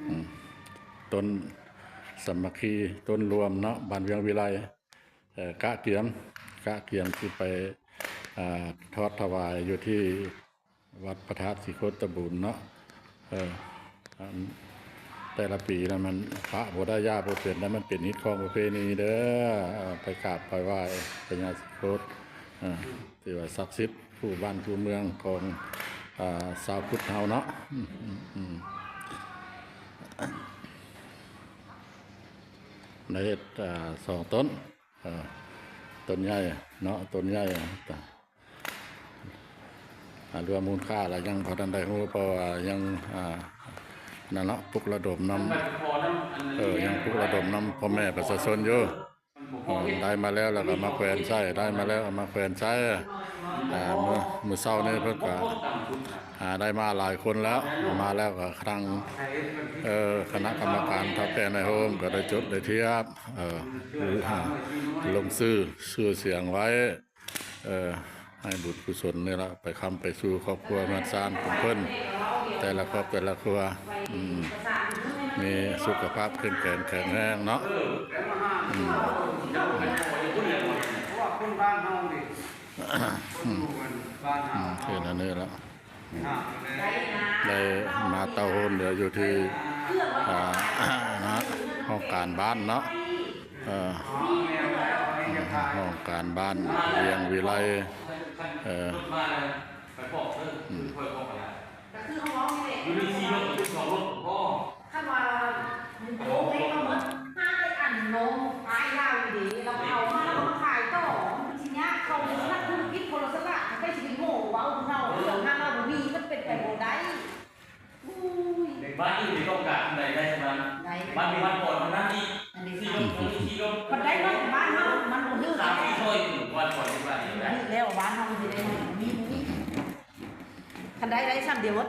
ອືມ ຕົ້ນສາມັກຄີ ຕົ້ນລວມເນາະ ບ້ານວຽງວິໄລ ເອີ ກະກຽມ ກະກຽມຊິໄປ ອ່າ ທອດຖວາຍຢູ່ທີ່ວັດພະທາດສີໂຄດຕະບູນເນາະ ເອີ ອັນ ແຕ່ລະປີນະ ມັນປະບໍ່ໄດ້ ຢ່າບໍ່ເປັນນະ ມັນເປັນຮີດຄອງປະເພນີເດີ ເອີ ໄປກາບໄປໄຫວ້ພະຍາສີໂຄດ ເອີ ຖືວ່າສັກສິດ ຄູ່ບ້ານຄູ່ເມືອງຂອງ ອ່າ ຊາວພຸດເຮົາເນາະ ອືມ ອືມ ອືມ ໄດ້ເຮັດ ອ່າ ສອງຕົ້ນ ເອີ ຕົ້ນໃຫຍ່ເນາະ ຕົ້ນໃຫຍ່ ອ່າ ລວມມູນຄ່າລະຍັງບໍ່ທັນໄດ້ຮູ້ ເພາະວ່າຍັງ ອ່າ ນັ້ນເນາະ ປຸກລະດົມນຳ ເອີ ຍັງປຸກລະດົມນຳພໍ່ແມ່ປະຊາຊົນຢູ່. ເອີ ໄດ້ມາແລ້ວ ແລ້ວກໍມາແຂວນໃສ່ ໄດ້ມາແລ້ວກໍມາແຂວນໃສ່ ອ່າ ມື້ ມື້ເຊົ້ານີ້ເພິ່ນກໍ ອ່າ ໄດ້ມາຫຼາຍຄົນແລ້ວ ມາແລ້ວກໍທາງ ເອີ ຄະນະກຳມະການເຖົ້າແກ່ນາຍໂຮມກໍໄດ້ຈົດໄດ້ທຽບ ເອີ ລົງຊື່ ຊື່ສຽງໄວ້ ເອີ ໃຫ້ບຸນກຸສົນນີ້ລະ ໄປຄ້ຳໄປສູ່ຄອບຄົວເຮືອນຊານຂອງເພິ່ນ ແຕ່ລະຄອບແຕ່ລະຄົວ ອືມ ມີສຸຂະພາບເຂັ້ມແຂງແຂງແຮງເນາະ ອືມ ອືມ ອືມ ເປັນອັນນີ້ລະ ໄດ້ມາເຕົ້າໂຮມ ດຽວຢູ່ທີ່ ອ່າ ຫ້ອງການບ້ານເນາະ ເອີ ຫ້ອງການບ້ານວຽງວິໄລ ເອີ ອືມ ກໍຄືເຮົາເວົ້ານີ້ແຫຼະ ຢູ່ໃນສີ່ລົດ ຢູ່ສອງລົດກໍພໍ ຄັນວ່າມັນໂກງໃຫ້ເຮົາໝົດ ຫາໄດ້ອັນນ້ອງອ້າຍລາວນີ້ເດ້ ລາວເອົາມາ ລາວເອົາມາຂາຍຕໍ່ ມັນຄືຊິຍາກ ເຂົາເປັນນັກທຸລະກິດ ຄົນລະສະຫຼາດ ໃຜຊິເປັນໂງ່ເວົ້ານຳເຮົາ ເລື່ອງງານລາວບໍ່ມີ ມັນເປັນໄປບໍ່ໄດ້. ໂອ້ຍ ບ້ານອື່ນນີ້ຕ້ອງການເທົ່າໃດໄດ້ສະນັ້ນ ໄດ້ ບ້ານນີ້ບ້ານກ່ອນເທົ່ານັ້ນອີກ ອັນນີ້ ສີ່ລົດ ສີ່ລົດ ມັນໄດ້ເນາະ ບ້ານເຮົາມັນບໍ່ຖືກ ສາມສີ່ຊອຍ ບ້ານກ່ອນທີ່ວ່ານີ້ ມັນບໍ່ຖືກແລ້ວ ບ້ານເຮົາມັນຊິໄດ້ ມີ ມີ ຄັນໄດ້ ໄດ້ສ່ຳດຽວເບິດ.